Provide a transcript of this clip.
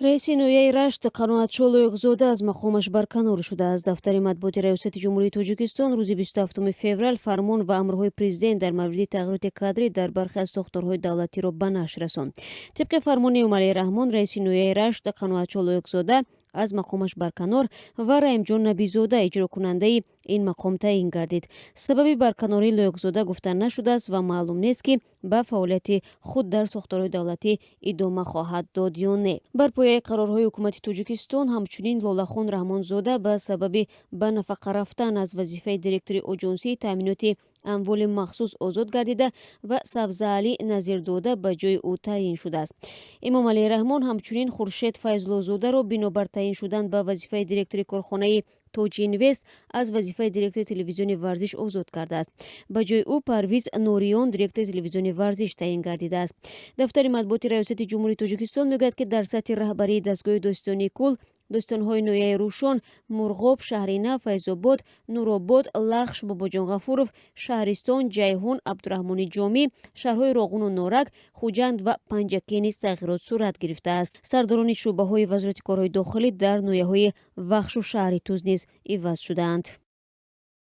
Раиси ноҳияи Рашт Қаноатшо Лоиқзода аз мақомаш барканор шудааст. Дафтари матбуоти Раёсати Ҷумҳурии Тоҷикистон рӯзи 27 феврал фармон ва амрҳои президент дар мавриди тағйироти кадрӣ дар бархе аз сохторҳои давлатиро ба нашр расонд. Тибқи фармони Эмомалӣ Раҳмон, раиси ноҳияи Рашт Қаноатшо Лоиқзода аз мақомаш барканор ва Раҳимҷон Набизода иҷрокунандаи ин мақом таъин гардид. Сабаби барканории Лоиқзода гуфта нашудааст ва маълум нест, ки ба фаъолияти худ дар сохторҳои давлатӣ идома хоҳад дод ё не. Бар пояи қарорҳои ҳукумати Тоҷикистон, ҳамчунин Лолахон Раҳмонзода ба сабаби ба нафақа рафтан аз вазифаи директори Оҷонсии таъминоти амволи махсус озод гардида ва Сабзаалӣ Назирдода ба ҷои ӯ таъин шудааст. Эмомалӣ Раҳмон ҳамчунин Хуршед Файзуллозодаро бинобар таъин шудан ба вазифаи директори корхонаи Тоҷинвест аз вазифаи директори Телевизиони Варзиш озод кардааст. Ба ҷои ӯ Парвиз Нориён директори Телевизиони Варзиш таъин гардидааст. Дафтари матбуоти Раёсати Ҷумҳурии Тоҷикистон мегӯяд, ки дар сатҳи раҳбарии дастгоҳи додситонии кулл додситонҳои ноҳияи Рӯшон, Мурғоб, Шаҳринав, Файзобод, Нуробод, Лахш, Бобоҷон Ғафуров, Шаҳристон, Ҷайҳун, Абдураҳмони Ҷомӣ, шаҳрҳои Роғуну Норак, Хуҷанд ва Панҷакент низ тағйирот сурат гирифтааст. Сардорони шӯъбаҳои Вазорати корҳои дохилӣ дар ноҳияҳои Вахшу шаҳри Тӯз низ иваз шудаанд.